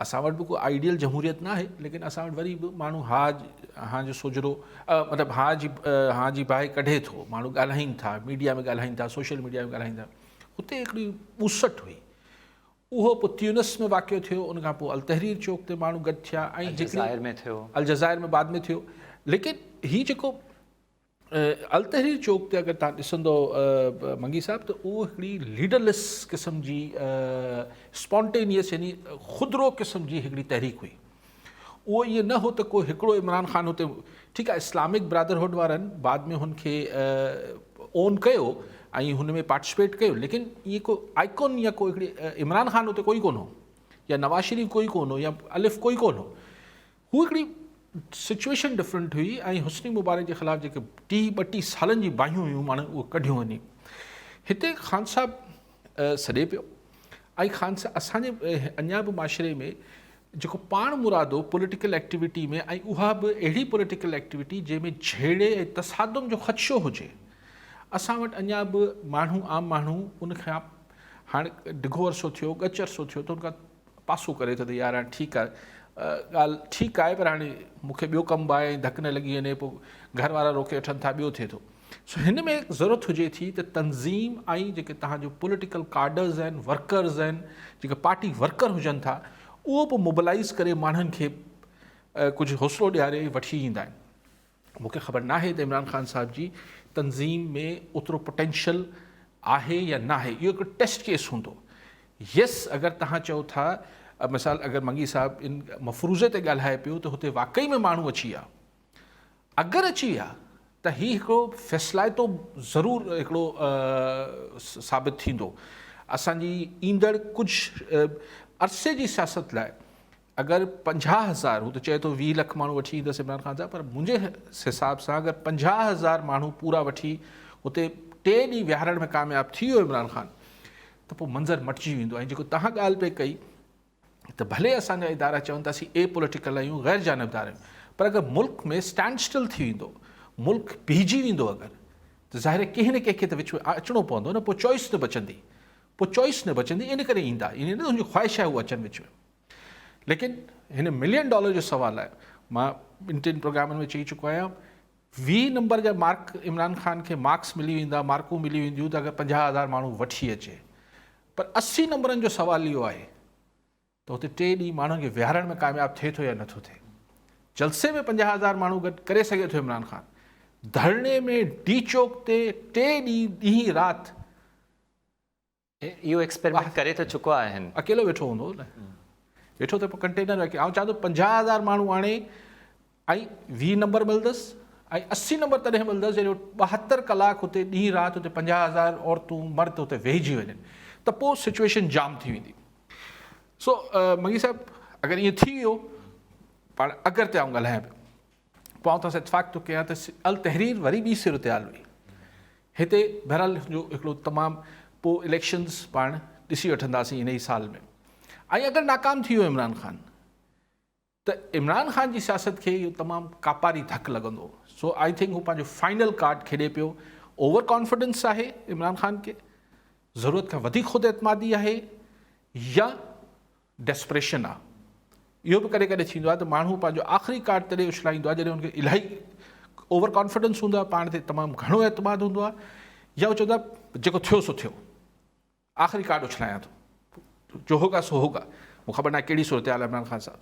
اسان وٽ به ڪو آئيڊيل جمهوريت نه آهي ليڪن اسان وٽ وري به ماڻهو ها ها جو سوجهرو مطلب ها جي ها جي باهه ڪڍي ٿو، ماڻهو ڳالهائين ٿا، ميڊيا ۾ ڳالهائين ٿا، سوشل ميڊيا ۾ ڳالهائين ٿا. هتي هڪڙي ٻوسٽ هئي. اهو پوء تيونس ۾ واقعو ٿيو، ان کان پوء التحرير چوڪ تي ماڻهو گڏ ٿيا ۽ الجزائر ۾ ٿيو. الجزائر ۾ بعد ۾ ٿيو. ليڪن هي جيڪو التحرير چوڪ تي اگر توهان ڏسندو منگي صاحب ته اهو هڪڙي ليڊرليس قسم جي اسپونٽينيس يعني خودرو قسم جي هڪڙي تحريڪ هئي. اهو ائين نه هو ته ڪو هڪڙو عمران خان هتي ٺيڪ آهي اسلامڪ برادرهوڊ وارن بعد ۾ هن کي اون ڪيو ۽ هن ۾ پارٽيسپيٽ ڪيو ليڪن ائين ڪو آئيڪون يا ڪو هڪڙي عمران خان هتي ڪوئي ڪونه هو يا نواز شريف ڪوئي ڪونه هو يا الف ڪوئي ڪونه هو. هو هڪڙي سچويشن ڊفرنٽ هئي ۽ حسني مبارڪ جي خلاف جيڪي ٽيهه ٻٽيهه سالن جي باهيون هيون ماڻهن اهي ڪڍيون وڃي هتي خان صاحب سڏي پيو ۽ خان صاحب اسان جي اڃا به معاشري ۾ جيڪو پاڻ مرادو پوليٽيڪل ايڪٽيوٽي ۾ ۽ اها به اهڙي پوليٽيڪل ايڪٽيوٽي جنهن ۾ جهيڙي ۽ تصادم جو خدشو هجي اسان وٽ اڃا به ماڻهو عام ماڻهو ان کان هاڻي ڊگهو عرصو ٿيو ڳچ عرصو ٿيو ته ان کان پاسو ڪري ٿو ته يار هاڻي ٺيڪ آهي ڳالهه ٺيڪ آهي پر هاڻي مون کي ٻيو ڪم به آهي ۽ ڌڪ نه لڳي وڃي پوء گهر وارا روڪي وٺن ٿا ٻيو ٿئي ٿو سو هن ۾ ضرورت هجي ٿي ته تنظيم ۽ جيڪي تهان جو پوليٽيڪل ڪارڊرز آهن ورڪرز آهن جيڪي پارٽي ورڪر هجن ٿا اهو به موبلائز ڪري ماڻهن کي ڪجهه حوصلو ڏياري وٺي ايندا آهن مون کي خبر ناهي ته عمران خان صاحب جي تنظيم ۾ اوترو پوٽينشل آهي يا ناهي اهو هڪ ٽيسٽ ڪيس هوندو يس اگر توهان چئو ٿا مثال اگر منگي صاحب ان مفروضي تي ڳالهائي پيو ته هتي واقعي ۾ ماڻهو اچي ويا اگر اچي ويا ته هي هڪڙو فيصلائتو ضرور هڪڙو ثابت ٿيندو اسان جي ايندڙ ڪجهه عرصي جي سياست لاء اگر 50 هزار هو ته چئي ٿو 20 لک ماڻهو وٺي ايندس عمران خان صاحب پر منهنجي حساب سان اگر 50 هزار ماڻهو پورا وٺي هتي ٽي ڏينهن ويهارڻ ۾ ڪامياب ٿي ويو عمران خان ته پوء منظر مٽجي ويندو ۽ جيڪو توهان ڳالهه پئي ڪئي ته ڀلي اسان جا ادارا چون ته اسين اي پوليٽيڪل آهيون غير جانبدار آهيون پر اگر ملڪ ۾ اسٽينڊ اسٽل ٿي ويندو ملڪ بيهجي ويندو اگر ته ظاهر آهي ڪنهن نه ڪنهن کي ته وچ ۾ اچڻو پوندو نه پوء چوائس نه بچندي پوء چوائس نه بچندي ان ڪري ايندا يعني نه ته هن جي خواهش آهي هو اچن وچ ۾ ليڪن هن ملين ڊالر جو سوال آهي مان ٻن ٽن پروگرامن ۾ چئي چڪو آهيان 20 نمبر جا مارڪ عمران خان کي مارڪس ملي ويندا مارڪون ملي وينديون ته اگر 50 هزار ماڻهو وٺي اچي پر 80 نمبرن جو سوال اهو آهي ته هتي ٽي ڏينهن ماڻهن کي ويهارڻ ۾ ڪامياب ٿئي ٿو يا نٿو ٿئي جلسي ۾ 50 هزار ماڻهو گڏ ڪري سگهي ٿو عمران خان ڌرڻي ۾ ڊي چوڪ تي ٽي ڏينهن ڏينهن رات اهو ايڪسپيرمينٽ ڪري ته چڪا آهن. اڪيلو ويٺو هوندو نه ويٺو ته پوء ڪنٽينر ۾ آئون چوان ٿو 50 هزار ماڻهو آڻي ۽ 20 نمبر ملندس ۽ 80 نمبر تڏهن ملندس جڏهن 72 ڪلاڪ هتي ڏينهن رات هتي 50 هزار عورتون مرد هتي ويهجي وڃن ته پوء سچويشن جام ٿي ويندي سو منگي صاحب اگر ائين ٿي ويو پاڻ اگر تي آئون ڳالهايان پيو پوء آئون توهان سان اتفاق ٿو ڪيان ته التحرير وري ٻي صورتحال هئي. هتي بهرحال جو هڪڙو تمام پوء اليڪشنز پاڻ ڏسي وٺنداسين انهي سال ۾ ۽ اگر ناڪام ٿي ويو عمران خان ته عمران خان جي سياست کي اهو تمام ڪاپاري ڌڪ لڳندو. سو I think هو پنهنجو فائنل ڪارڊ کيڏي پيو. اوور ڪانفيڊنس آهي عمران خان کي، ضرورت کان وڌيڪ خود اعتمادي آهي يا ڊيسپريشن آ. اهو به ڪڏهن ڪڏهن ٿيندو آهي ته ماڻهو پنهنجو آخري ڪارڊ تڏهن اڇلائيندو آهي جڏهن هن کي الاهي اوور ڪانفيڊنس هوندو آهي، پاڻ تي تمام گهڻو اعتماد هوندو آهي يا هو چوندو آهي جيڪو ٿيو سو ٿيو، آخري ڪارڊ اڇلايان ٿو، جو هوگا سو هوگا. مون خبر ناهي ڪهڙي صورتحال آهي عمران خان صاحب.